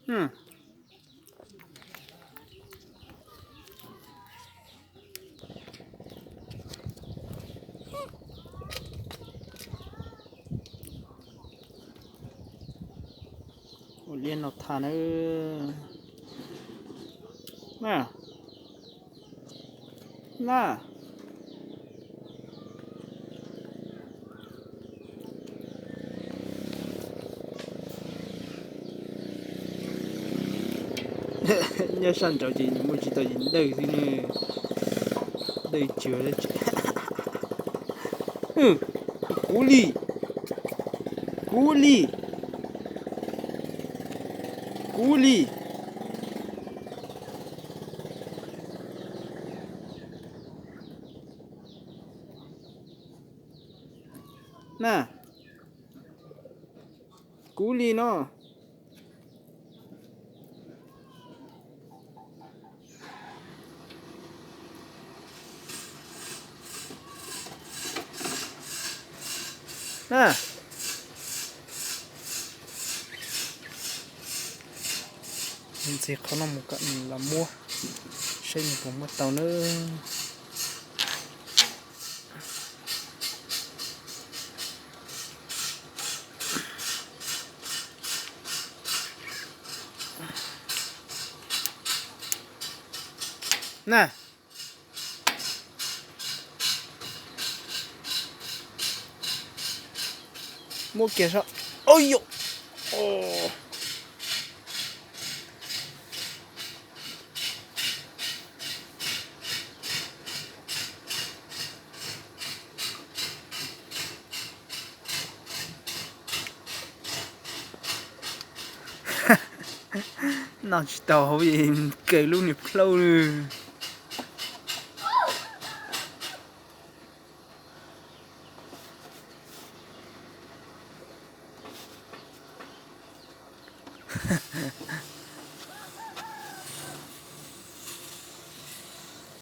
Ua liaj no tha na. Na, na. Nyob sab nraud ces nws muaj tsis tau yim dawj xwb ne. Dawj cuag dab tsi. Kuv li, kuv li, kuv li. Na, kuv li no. Na, ntxiv qhov no mus kom nws los muab, saib nws puas muab tau nawb. Na, muab kiag saib. Ua yom. Noj tsis tau hauv, kaw lub niag plhaub li.